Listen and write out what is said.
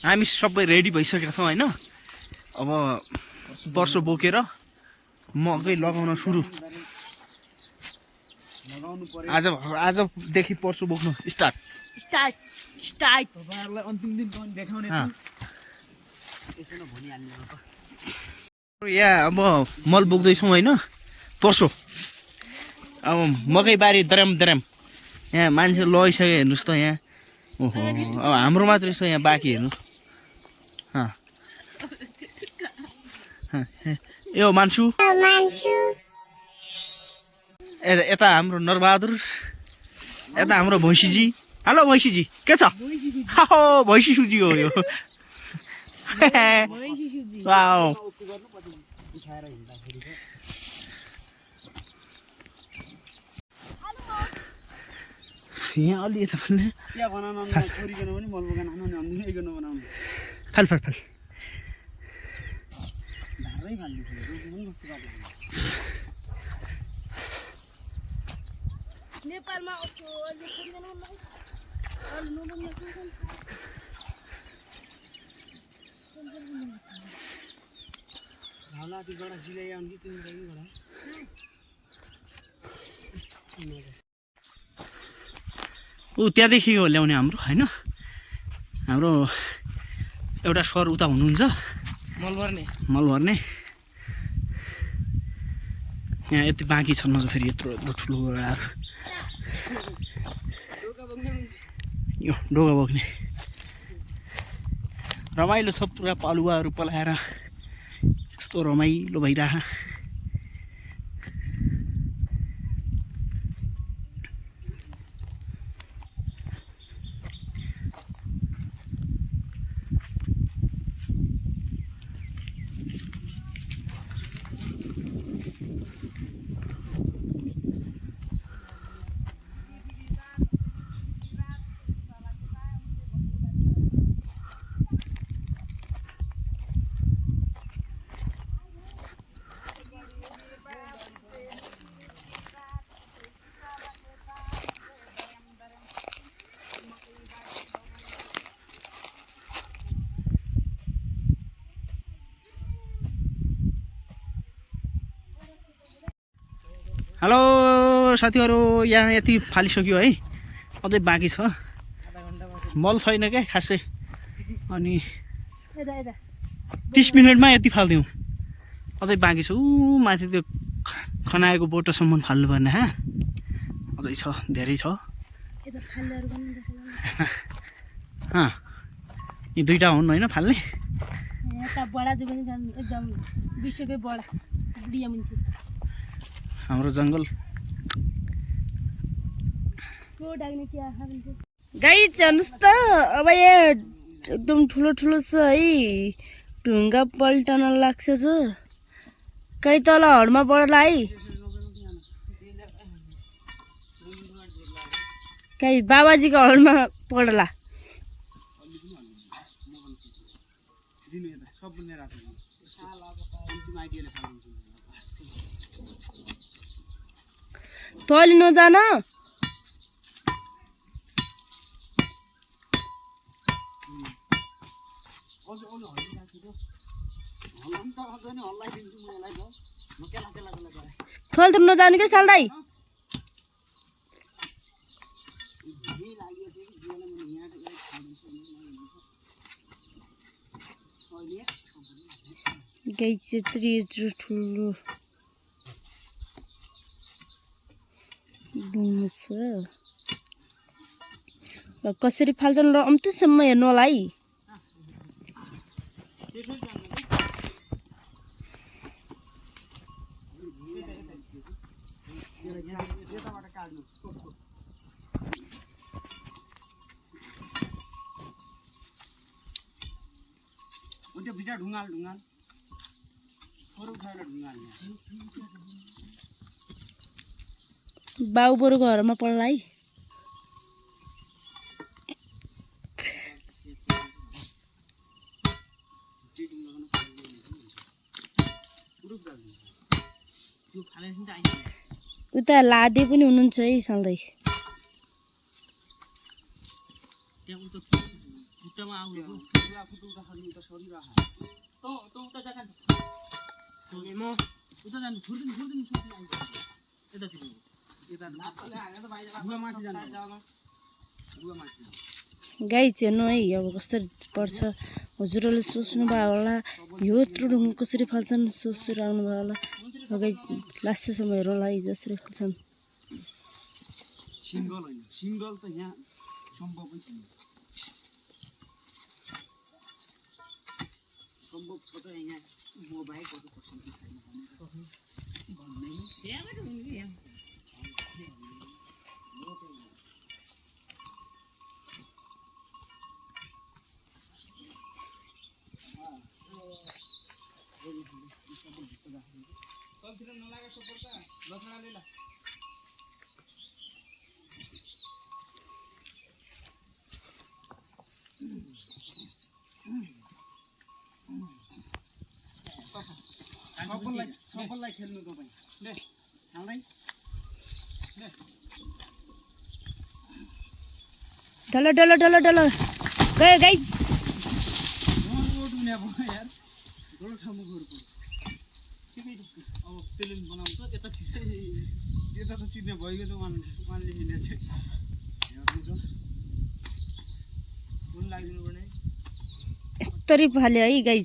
हामी सबै रेडी भइसकेका छौँ होइन। अब पर्सो बोकेर मकै लगाउन सुरु। आजदेखि पर्सो बोक्नु स्टार्ट। तपाईँहरूलाई अन्तिम दिन पनि देखाउने छु। यहाँ अब मल बोक्दैछौँ होइन पर्सो। अब मकै बारी दराम यहाँ मान्छे लगिसक्यो हेर्नुहोस् त यहाँ। ओहो अब हाम्रो मात्रै छ यहाँ बाँकी हेर्नु। यो मान्छु यता हाम्रो नरबहादुर, यता हाम्रो भैँसीजी। हेलो भैँसीजी, के छ? हो भैँसी सुजी हो यो। यहाँ अलि यता फल्ने फाल नेपालमा त्यहाँदेखि हो ल्याउने हाम्रो होइन। हाम्रो एउटा सर उता हुनुहुन्छ मल भर्ने। यहाँ यति बाँकी छ न फेरि यत्रो ठुलो यो ढोका बोक्ने रमाइलो छ। पुरा पालुवाहरू पलाएर यस्तो रमाइलो भइरह। हेलो साथीहरू, यहाँ यति फालिसक्यो है। अझै बाँकी छ, मल छैन क्या खासै। अनि 30 मिनटमा यति फाल्दिउँ। अझै बाँकी छ। माथि त्यो खनाएको बोटोसम्म फाल्नुपर्ने। अझै छ, धेरै छ। यी दुईवटा हुन् होइन फाल्ने। हाम्रो जङ्गल गाइस हेर्नुहोस् त। अब यहाँ एकदम ठुलो ठुलो छ है। ढुङ्गा पल्टन लाग्छ छ। कहीँ तल हडमा पर्ला है। कहीँ बाबाजीको हडमा पर्ला। तैँले नजान। थोल तुम नजानु क्या साल दाई। गाई चाहिँ ठुलो छ। कसरी फाल्छन् र अन्त्यसम्म हेर्नु होला है। बाउ बरुको घरमा पर्ला है। उता लादे पनि हुनुहुन्छ है सधैँ। खुट्टामा आउनु आफू त उता खानु उता सरिरहेको त उता जा खानु म उता जानु छोड्दिनु यतातिर यता बुवा माथि जानु बुवा माथि गाई हेर्नु है अब कसरी पर्छ हजुरहरूले सोच्नुभयो होला यो यत्रो ढुङ्गा कसरी फाल्छन् सोचेर आउनुभयो होला गाई लास्ट समय हेरौँला है जसरी फाल्छन् सिङ्गल होइन सिङ्गल त यहाँ सम्भवै छैन सम्भव छ त यहाँ म बाहेक अरू पर्सेन्ट छैन भन्ने सबैलाई खेल्नु तपाईँ ले हाल्दै डल्लो डल्लो डल्लो डल्लो गयो गाई रोड हुने अब यार रोड ठाउँमा गएर अब प्लेन बनाउँछ यता छिट्टै यता त चिन्ने भइगयो त उहाँले चिने चाहिँ हेर्नु त कुन लागिदिनु पर्ने यस्तरी फाल्यो है गाई